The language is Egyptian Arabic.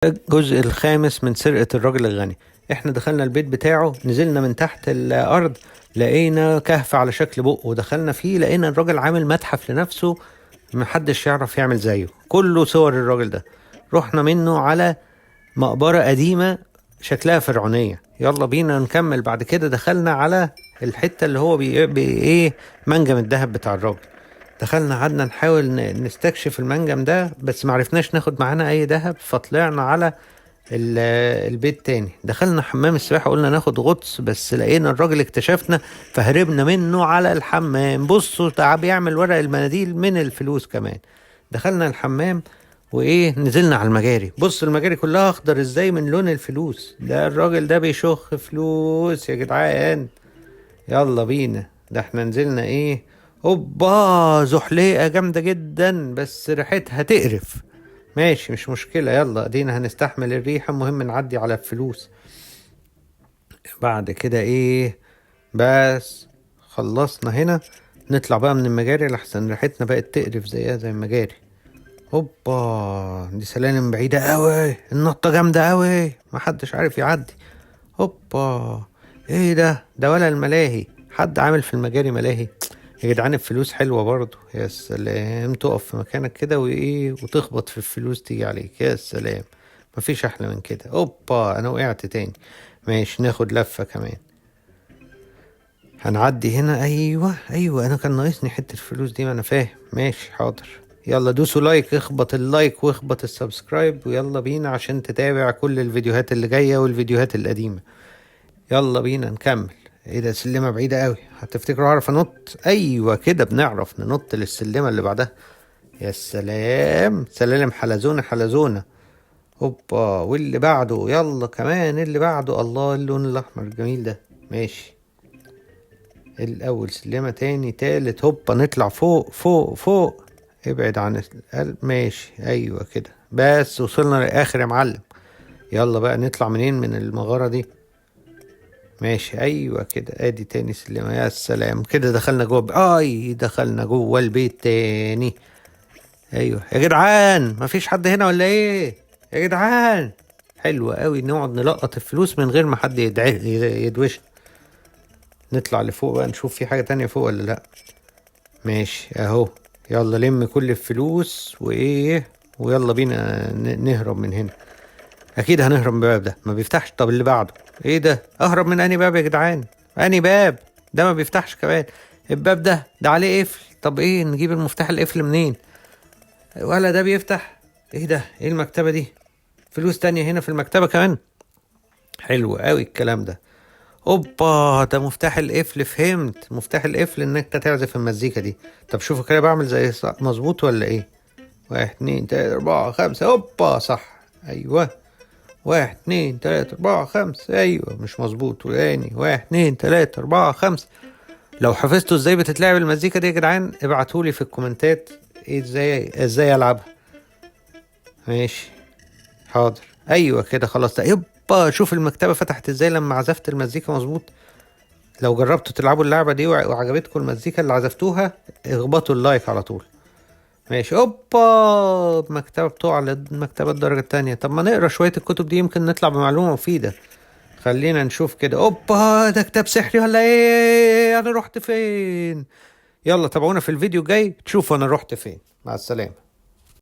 الجزء الخامس من سرقة الراجل الغني. احنا دخلنا البيت بتاعه، نزلنا من تحت الارض لقينا كهف على شكل بق، ودخلنا فيه لقينا الراجل عامل متحف لنفسه محدش يعرف يعمل زيه، كله صور الراجل ده. رحنا منه على مقبرة قديمة شكلها فرعونية، يلا بينا نكمل. بعد كده دخلنا على الحتة اللي هو بي ايه منجم الذهب بتاع الراجل. دخلنا قعدنا نحاول نستكشف المنجم ده، بس معرفناش ناخد معانا اي ذهب، فطلعنا على البيت تاني. دخلنا حمام السباحة قلنا ناخد غطس، بس لقينا الراجل اكتشفنا فهربنا منه على الحمام. بصوا ده بيعمل ورق المناديل من الفلوس كمان. دخلنا الحمام وايه نزلنا على المجاري. بص المجاري كلها اخضر ازاي من لون الفلوس ده، الراجل ده بيشخ فلوس يا جدعان. يلا بينا، ده احنا نزلنا ايه، اوبا زحليقة جامدة جدا بس ريحتها تقرف. ماشي مش مشكلة، يلا ادينا هنستحمل الريحة، المهم نعدي على الفلوس. بعد كده ايه، بس خلصنا هنا، نطلع بقى من المجاري لحسن ريحتنا بقت تقرف زيها زي المجاري. هوبا دي سلالم بعيدة قوي، النطة جامدة قوي، محدش عارف يعدي. هوبا ايه ده، ده ولا الملاهي، حد عامل في المجاري ملاهي يا جدعان. الفلوس حلوة برضو، يا سلام، تقف في مكانك كده وايه وتخبط في الفلوس تيجي عليك، يا سلام، مفيش احلى من كده. اوبا انا وقعت تاني، ماشي ناخد لفة كمان، هنعدي هنا. ايوه ايوه انا كان ناقصني حتة الفلوس دي، ما انا فاهم، ماشي حاضر. يلا دوسوا like، اخبط ال like واخبط ال subscribe، ويلا بينا عشان تتابع كل الفيديوهات اللي جاية والفيديوهات القديمة. يلا بينا نكمل. ايه ده، سلمة بعيدة قوي، هتفتكروا هعرف انط؟ ايوه كده بنعرف ننط للسلمة اللي بعدها. يا سلام، سلالم حلزونة حلزونة. هوبا واللي بعده، يلا كمان اللي بعده. الله اللون الاحمر الجميل ده، ماشي. الاول سلمة، تاني، تالت، هوبا نطلع فوق فوق فوق، ابعد عن القلب، ماشي ايوه كده، بس وصلنا للاخر يا معلم. يلا بقى نطلع منين من المغارة دي؟ ماشي ايوه كده، ادي تاني سلمة. يا سلام كده دخلنا جوه، اي دخلنا جوه البيت تاني. ايوه يا جدعان مفيش حد هنا ولا ايه يا جدعان؟ حلو قوي، نقعد نلقط الفلوس من غير ما حد يدوشنا. نطلع لفوق بقى نشوف في حاجة تانية فوق ولا لا. ماشي اهو، يلا لم كل الفلوس وايه، ويلا بينا نهرب من هنا. اكيد هنهرب من الباب ده، ما بيفتحش. طب اللي بعده ايه ده؟ اهرب من انهي باب يا جدعان؟ انهي باب ده ما بيفتحش كمان؟ الباب ده عليه قفل. طب ايه، نجيب المفتاح القفل منين؟ ولا ده بيفتح؟ ايه ده، ايه المكتبة دي؟ فلوس تانية هنا في المكتبة كمان، حلو قوي الكلام ده. اوبا ده مفتاح القفل، فهمت مفتاح القفل انك انت تعزف المزيكا دي. طب شوفوا كده بعمل زي مظبوط ولا ايه؟ 1 2 3 4 5، اوبا صح، ايوه 1 2 3 4 5، ايوه مش مظبوط، وتاني 1 2 3 4 5. لو حفظتوا ازاي بتتلعب المزيكا دي يا جدعان ابعتولي في الكومنتات ايه ازاي العبها. ماشي حاضر، ايوه كده خلاص. ده يبا شوف المكتبة فتحت ازاي لما عزفت المزيكا مظبوط. لو جربتوا تلعبوا اللعبة دي وعجبتكم المزيكا اللي عزفتوها اخبطوا اللايك على طول. ماشي، اوبا المكتبة بتقع للمكتبة الدرجة التانية. طب ما نقرا شوية الكتب دي يمكن نطلع بمعلومة مفيدة. خلينا نشوف كده. اوبا ده كتاب سحري ولا ايه؟ انا رحت فين؟ يلا تابعونا في الفيديو الجاي تشوفوا انا رحت فين. مع السلامة.